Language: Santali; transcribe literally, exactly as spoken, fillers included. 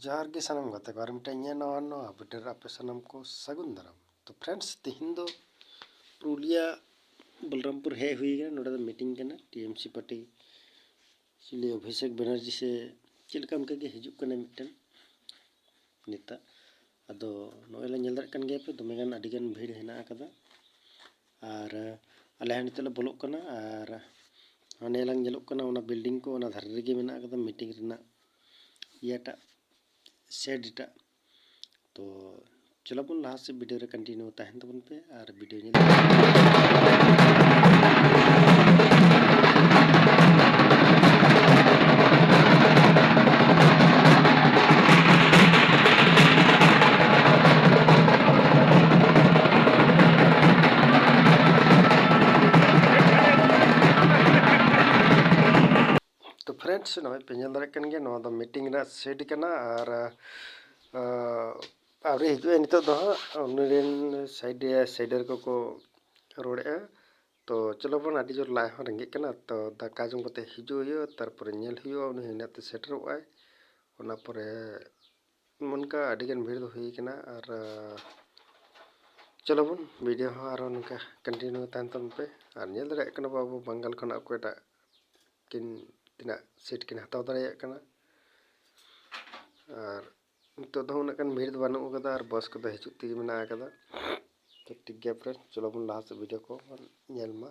ᱡᱚᱦᱟᱨ ᱜᱮ ᱥᱟᱱᱟᱢ ᱜᱟᱛᱮ ᱠᱚ, ᱟᱨ ᱢᱤᱫᱴᱮᱱ ᱤᱧᱟᱹᱜ ᱱᱟᱣᱟ ᱱᱟᱣᱟ ᱟᱯᱰᱮᱴ ᱨᱮ ᱟᱯᱮ ᱥᱟᱱᱟᱢ ᱠᱚ ᱥᱟᱹᱜᱩᱱ ᱫᱟᱨᱟᱢ᱾ ᱛᱚ ᱯᱷᱨᱮᱱᱰᱥ, ᱛᱤᱦᱤᱧ ᱫᱚ ᱯᱩᱨᱩᱞᱤᱭᱟ ᱵᱚᱞᱨᱟᱢᱯᱩᱨ ᱦᱮᱡ ᱦᱩᱭ ᱠᱟᱱᱟ᱾ ᱱᱚᱰᱮ ᱫᱚ ᱢᱤᱴᱤᱝ ᱠᱟᱱᱟ, ᱴᱤ ᱮᱢ ᱥᱤ ᱯᱟᱨᱴᱤ ᱪᱤᱞᱤ ᱚᱵᱷᱤᱥᱮᱠ ᱵᱮᱱᱟᱨᱡᱤ ᱥᱮ ᱪᱮᱫ ᱞᱮᱠᱟ ᱚᱱᱠᱟ ᱜᱮ ᱦᱤᱡᱩᱜ ᱠᱟᱱᱟ ᱢᱤᱫᱴᱮᱱ ᱱᱮᱛᱟ᱾ ᱟᱫᱚ ᱱᱚᱜᱼᱚᱭ ᱞᱮ ᱧᱮᱞ ᱫᱟᱲᱮᱭᱟᱜ ᱠᱟᱱ ᱜᱮᱭᱟ ᱯᱮ, ᱫᱚᱢᱮ ᱜᱟᱱ, ᱟᱹᱰᱤ ᱜᱟᱱ ᱵᱷᱤᱲ ᱦᱮᱱᱟᱜ ᱟᱠᱟᱫᱟ᱾ ᱟᱨ ᱟᱞᱮ ᱦᱚᱸ ᱱᱤᱛᱚᱜ ᱞᱮ ᱵᱚᱞᱚᱜ ᱠᱟᱱᱟ᱾ ᱟᱨ ᱦᱟᱱᱮ ᱞᱟᱝ ᱧᱮᱞᱚᱜ ᱠᱟᱱᱟ, ᱚᱱᱟ ᱵᱤᱞᱰᱤᱝ ᱠᱚ ᱚᱱᱟ ᱫᱷᱟᱨᱮ ᱨᱮᱜᱮ ᱢᱮᱱᱟᱜ ᱟᱠᱟᱫᱟ ᱢᱤᱴᱤᱝ ᱨᱮᱱᱟᱜ ᱤᱭᱟᱹᱴᱟᱜ, ᱥᱮᱰ ᱴᱟᱜ᱾ ᱛᱚ ᱪᱚᱞᱚ ᱵᱚᱱ ᱞᱟᱦᱟ ᱥᱮᱫ, ᱵᱷᱤᱰᱤᱭᱳ ᱨᱮ ᱠᱚᱱᱴᱤᱱᱤᱭᱩ ᱛᱟᱦᱮᱱ ᱛᱟᱵᱚᱱ ᱯᱮ ᱟᱨ ᱵᱷᱤᱰᱤᱭᱳ ᱧᱮᱞ ᱛᱚ ᱯᱷᱨᱮᱱᱰᱥ, ᱱᱚᱜᱼᱚᱭ ᱯᱮ ᱧᱮᱞ ᱫᱟᱲᱮᱭᱟᱜ ᱠᱟᱱ ᱜᱮᱭᱟ, ᱱᱚᱣᱟ ᱫᱚ ᱢᱤᱴᱤᱝ ᱨᱮᱱᱟᱜ ᱥᱮᱴ ᱠᱟᱱᱟ᱾ ᱟᱨ ᱟᱸ, ᱟᱹᱣᱨᱤ ᱦᱤᱡᱩᱜᱼᱟ ᱱᱤᱛᱚᱜ ᱫᱚ ᱦᱟᱸᱜ, ᱩᱱᱤ ᱨᱮᱱ ᱥᱟᱭᱤᱰ ᱥᱟᱭᱤᱰᱟᱨ ᱠᱚᱠᱚ ᱨᱚᱲᱮᱫᱼᱟ᱾ ᱛᱚ ᱪᱚᱞᱚ ᱵᱚᱱ, ᱟᱹᱰᱤ ᱡᱳᱨ ᱞᱟᱡ ᱦᱚᱸ ᱨᱮᱸᱜᱮᱡ ᱠᱟᱱᱟ, ᱛᱚ ᱫᱟᱠᱟ ᱡᱚᱢ ᱠᱟᱛᱮ ᱦᱤᱡᱩᱜ ᱦᱩᱭᱩᱜᱼᱟ, ᱛᱟᱨᱯᱚᱨᱮ ᱧᱮᱞ ᱦᱩᱭᱩᱜᱼᱟ ᱩᱱᱤ ᱦᱤᱱᱟᱹᱜ ᱛᱮ ᱥᱮᱴᱮᱨᱚᱜ ᱟᱭ᱾ ᱚᱱᱟ ᱯᱚᱨᱮ ᱚᱱᱠᱟ ᱟᱹᱰᱤ ᱜᱟᱱ ᱵᱷᱤᱲ ᱫᱚ ᱦᱩᱭ ᱠᱟᱱᱟ᱾ ᱟᱨ ᱟᱸ, ᱪᱚᱞᱚ ᱵᱚᱱ, ᱵᱷᱤᱰᱤᱭᱳ ᱦᱚᱸ ᱟᱨᱦᱚᱸ ᱱᱚᱝᱠᱟ ᱠᱚᱱᱴᱤᱱᱤᱭᱩ ᱛᱟᱦᱮᱱ ᱛᱟᱵᱚᱱ ᱯᱮ᱾ ᱟᱨ ᱧᱮᱞ ᱫᱟᱲᱮᱭᱟᱜ ᱠᱟᱱᱟ ᱵᱚ ᱟᱵᱚ ᱵᱟᱝᱜᱟᱞ ᱠᱷᱚᱱᱟᱜ ᱚᱠᱚᱭᱴᱟᱜ ᱠᱤᱱ ᱛᱤᱱᱟᱹᱜ ᱥᱤᱴ ᱠᱤᱱ ᱦᱟᱛᱟᱣ ᱫᱟᱲᱮᱭᱟᱜ ᱠᱟᱱᱟ᱾ ᱟᱨ ᱱᱤᱛᱚᱜ ᱫᱚ ᱩᱱᱟᱹᱜ ᱜᱟᱱ ᱵᱷᱤᱲ ᱫᱚ ᱵᱟᱹᱱᱩᱜ ᱟᱠᱟᱫᱟ, ᱟᱨ ᱵᱟᱥ ᱠᱚᱫᱚ ᱦᱤᱡᱩᱜ ᱛᱮᱜᱮ ᱢᱮᱱᱟᱜ ᱟᱠᱟᱫᱟ᱾ ᱛᱚ ᱴᱷᱤᱠ ᱜᱮᱭᱟ ᱯᱷᱨᱮᱱᱰ, ᱪᱚᱞᱚ ᱵᱚᱱ ᱞᱟᱦᱟ ᱥᱮᱫ ᱵᱷᱤᱰᱤᱭᱳ ᱠᱚ ᱵᱚᱱ ᱧᱮᱞ ᱢᱟ᱾